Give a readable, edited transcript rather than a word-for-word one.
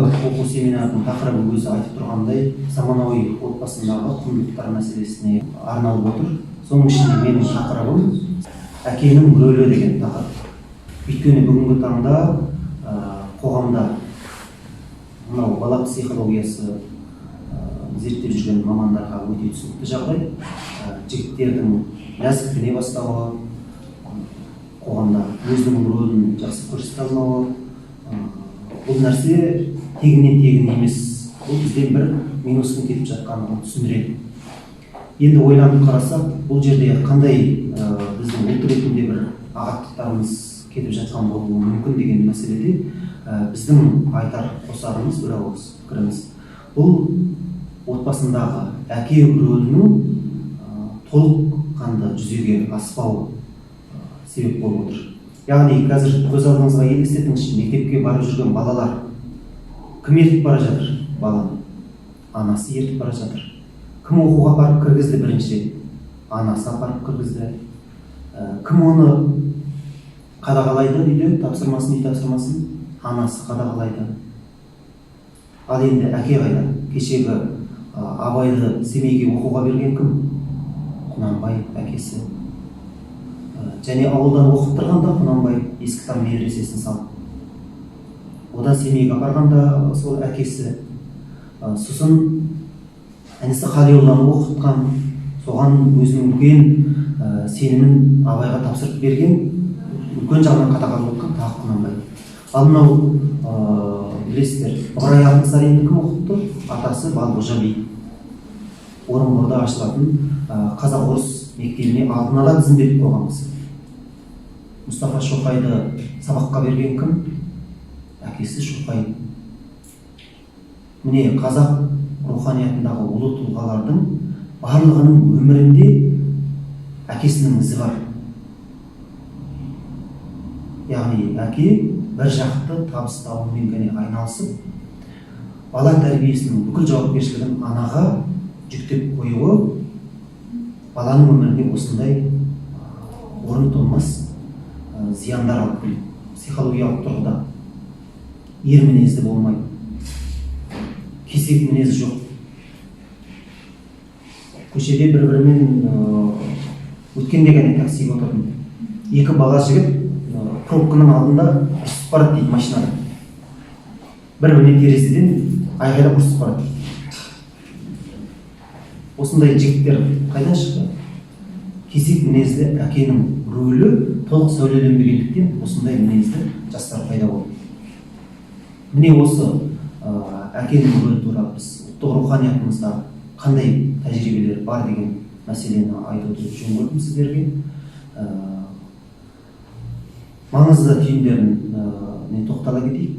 оқу семинарының тақырыбы өзі айтып тұрғандай, заманауи отбасындағы құндылықтар мәселесіне арналып отыр. Соның ішінде менің тақырыбым «Әкенің рөлі» деген тақырып. Өйткені бүгінгі таңда қоғамда мынау бала психологиясы зерттеп жүрген мамандарға өте түсінікті жағдай: жігіттердің нәзіктене бастауы, қоғамда өзінің рөлін жақсы көрсете алмауы, бұл нәрсе тегіннен тегін емес, бұл бізден бір минустың кетіп жатқандығын түсіндіреді. Енді ойланып қарасақ, бұл жерде қандай біздің ұлт ретінде бір ағаттықтарымыз кетіп жатқан болуы мүмкін деген мәселеде, біздің айтар қосарымыз, бір ауыз пікіріміз: бұл отбасындағы әке рөлінің толыққанды жүзеге аспауы себеп болып отыр. Яғни қазір көз алдыңызға елестетіңізші, мектепке барып жүрген балалар, кім ертіп бара жатыр баланы? Анасы ертіп бара жатыр. Кім оқуға апарып кіргізді бірінші рет? Анасы апарып кіргізді. Кім оны қадағалайды үйде, тапсырмасын, үй тапсырмасын? Анасы қадағалайды. Ал енді әке қайда? Кешегі Абайды Семейге оқуға берген кім? Құнанбай, әкесі. Және ауылдан оқыттырған да Құнанбай, Ескі медресесін салып, одан Семейге апарған да сол әкесі. Сосын інісі Қалиолланы оқытқан, соған өзінің үлкен сенімін Абайға тапсырып берген, үлкен жағынан қадағалап отқан тағы Құнанбай. Ал мынау білесіздер, Ыбырай Алтынсаринді кім оқытты? Атасы Балғожа би. Орынборда ашылатын қазақ орыс мектебіне алдын ала тізім беріп қойған кісі. Мұстафа Шоқайды сабаққа берген кім? Әкесі Шоқай. Міне, қазақ руханиятындағы ұлы тұлғалардың барлығының өмірінде әкесінің ізі бар. Яғни әке бір жақты табыс табумен ғана айналысып, бала тәрбиесінің бүкіл жауапкершілігін анаға жүктеп қоюы баланың өмірінде осындай орын толмас зияндар алып келеді. Психологиялық тұрғыда ер мінезді болмайды, кесек мінезі жоқ. Көшеде бір бірімен, өткенде ғана таксиге отырдым, екі бала жігіт пробканың алдында ұрысып барады дейді. Машинада бір біріне терезеден айғайлап ұрысып барады. Осындай жігіттер қайдан шықты? Кесек мінезді әкенің рөлі толық сәулеленбегендіктен осындай мінезді жастар пайда болды. Міне, осы әкенің рөлі туралы біз ұлттық руханиятымызда қандай тәжірибелер бар деген мәселені айтуды жөн көрдім сіздерге. Маңызды түйіндерін тоқтала кетейік.